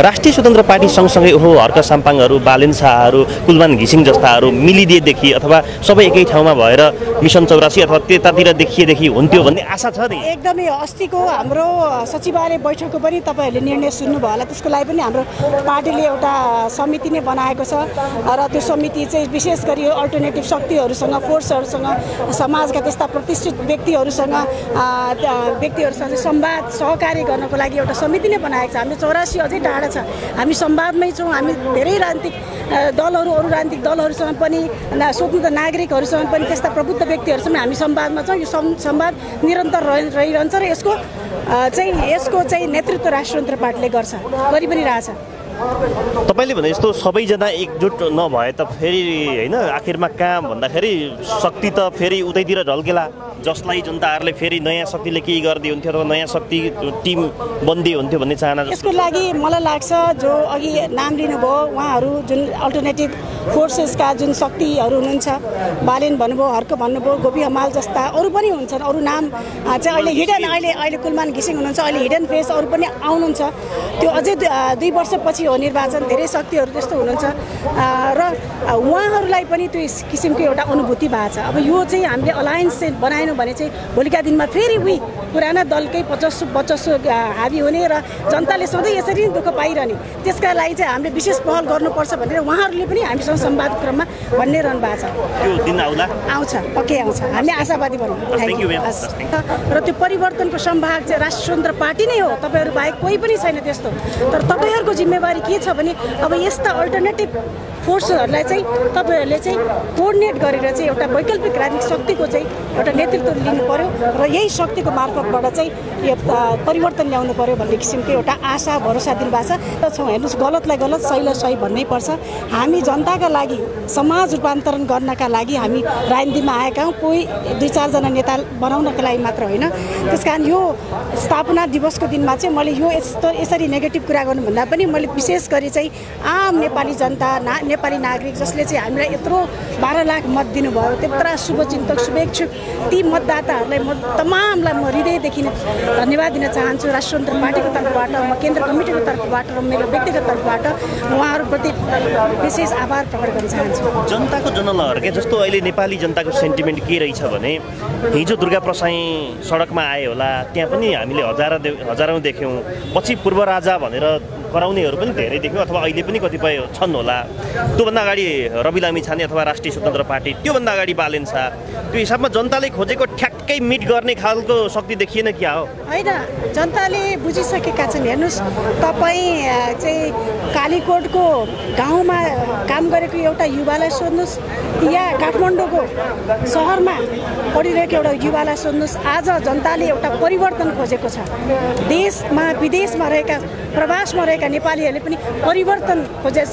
राष्ट्रिय स्वतन्त्र पार्टी सँगसँगै हर्क साम्पाङहरू, बालेन शाहहरू, कुलमान घिसिङ जस्ताहरू मिलिदिएदेखि अथवा सबै एकै ठाउँमा भएर मिसन 84 अथवा त्यतातिर देखिएदेखि हुन्थ्यो भन्ने आशा छ नि। एकदमै अस्तिको हाम्रो सचिवालय बैठकको पनि तपाईँहरूले निर्णय सुन्नुभयो होला। त्यसको लागि पनि हाम्रो पार्टीले एउटा समिति नै बनाएको छ र त्यो समिति चाहिँ विशेष गरी अल्टरनेटिभ शक्तिहरूसँग, फोर्सहरूसँग, समाजका त्यस्ता प्रतिष्ठित व्यक्तिहरूसँग संवाद सहकार्य गर्नको लागि एउटा समिति नै बनाएको छ। हामी 84 अझै टाढा छ, हामी संवादमै छौँ। हामी धेरै राजनीतिक दलहरू, अरू राजनीतिक दलहरूसँग पनि, स्वतन्त्र नागरिकहरूसँग पनि, त्यस्ता प्रबुद्ध व्यक्तिहरूसँग हामी संवादमा छौँ। यो संवाद निरन्तर रहिरहन्छ र यसको चाहिँ नेतृत्व राष्ट्रिय स्वतन्त्र पार्टीले गर्छ, गरि पनि रहेछ। तपाईले भने जस्तो सबैजना एकजुट नभए त फेरि हैन, आखिरमा कहाँ भन्दाखेरि शक्ति त फेरि उतैतिर ढल्केला, जसलाई जनताहरूले फेरि नयाँ शक्तिले केही गर्दै हुन्थ्यो अथवा नयाँ शक्ति टिम बन्दी हुन्थ्यो भन्ने चाहना। यसको लागि मलाई लाग्छ जो अघि नाम लिनुभयो उहाँहरू, जुन अल्टरनेटिभ फोर्सेसका जुन शक्तिहरू हुनुहुन्छ, बालेन भन्नुभयो, हर्क भन्नुभयो, गोपी हमाल जस्ता अरू पनि हुन्छन्। अरू नाम चाहिँ अहिले हिडन, अहिले कुलमान घिसिङ हुनुहुन्छ, अहिले हिडन फेस अरू पनि आउनुहुन्छ। त्यो अझै 2 वर्षपछि हो निर्वाचन। धेरै शक्तिहरू त्यस्तो हुनुहुन्छ र उहाँहरूलाई पनि त्यो किसिमको एउटा अनुभूति भएको छ। अब यो चाहिँ हामीले अलायन्स चाहिँ बनाएनौँ भने चाहिँ भोलिका दिनमा फेरि उही पुराना दलकै 50 हाबी हुने र जनताले सधैँ यसरी नै दुःख पाइरहने। त्यसका लागि चाहिँ हामीले विशेष पहल गर्नुपर्छ भनेर उहाँहरूले पनि हामीसँग संवाद क्रममा भन्ने रहनु भएको छ। त्यो दिन आउला, आउँछ, पक्कै आउँछ, हामी आशावादी भनौँ। र त्यो परिवर्तनको सम्भाग चाहिँ राष्ट्रिय स्वतन्त्र पार्टी नै हो, तपाईँहरू बाहेक कोही पनि छैन त्यस्तो। तर तपाईँहरूको जिम्मेवारी के छ भने अब यस्ता अल्टरनेटिभ फोर्सहरूलाई चाहिँ तपाईँहरूले चाहिँ कोअर्डिनेट गरेर चाहिँ एउटा वैकल्पिक राजनीतिक शक्तिको चाहिँ एउटा नेतृत्व लिनु पर्यो र यही शक्तिको मार्फतबाट चाहिँ यो परिवर्तन ल्याउनु पर्यो भन्ने किसिमको एउटा आशा भरोसा दिनुभएको छ। हेर्नुहोस्, गलतलाई गलत, सहीलाई सही भन्नै पर्छ। हामी जनताका लागि समाज रूपान्तरण गर्नका लागि हामी राजनीतिमा आएका हौँ, कोही 2-4 जना नेता बनाउनका लागि मात्र होइन। त्यसकारण यो स्थापना दिवसको दिनमा चाहिँ मैले यो यसरी नेगेटिभ कुरा गर्नुभन्दा पनि मैले विशेष गरी चाहिँ आम नेपाली जनता, नेपाली नागरिक जसले चाहिँ हामीलाई यत्रो 12 लाख मत दिनुभयो, त्यत्रा शुभचिन्तक, शुभेच्छुक, ती मतदाताहरूलाई म तमामलाई म हृदयदेखि धन्यवाद दिन चाहन्छु। राष्ट्रिय स्वतन्त्र पार्टीको तर्फबाट, म केन्द्र कमिटीको तर्फबाट र मेरो व्यक्तिगत तर्फबाट उहाँहरूप्रति विशेष आभार प्रकट गर्न चाहन्छु। जनताको जनलहर के जस्तो अहिले नेपाली जनताको सेन्टिमेन्ट के रहेछ भने हिजो दुर्गा प्रसाई सडकमा आए होला, त्यहाँ पनि हामीले हजारौँ देख्यौँ। पछि पूर्व राजा भनेर कराउनेहरू पनि धेरै देख्यौँ, अथवा अहिले पनि कतिपय छन् होला। त्योभन्दा अगाडि रवि लामिछाने अथवा राष्ट्रिय स्वतन्त्र पार्टी, त्योभन्दा अगाडि बालेन शाह। त्यो हिसाबमा जनताले खोजेको ठ्याक्कै मिट गर्ने खालको शक्ति देखिएन क्या हो? होइन, जनताले बुझिसकेका छन्। हेर्नुहोस्, तपाईँ चाहिँ कालीकोटको गाउँमा काम गरेको एउटा युवालाई सोध्नुहोस् या काठमाडौँको सहरमा पढिरहेको एउटा युवालाई सोध्नुहोस्। आज जनताले एउटा परिवर्तन खोजेको छ। देशमा विदेशमा रहेका, प्रवासमा रहेका नेपालीहरूले पनि परिवर्तन खोजे।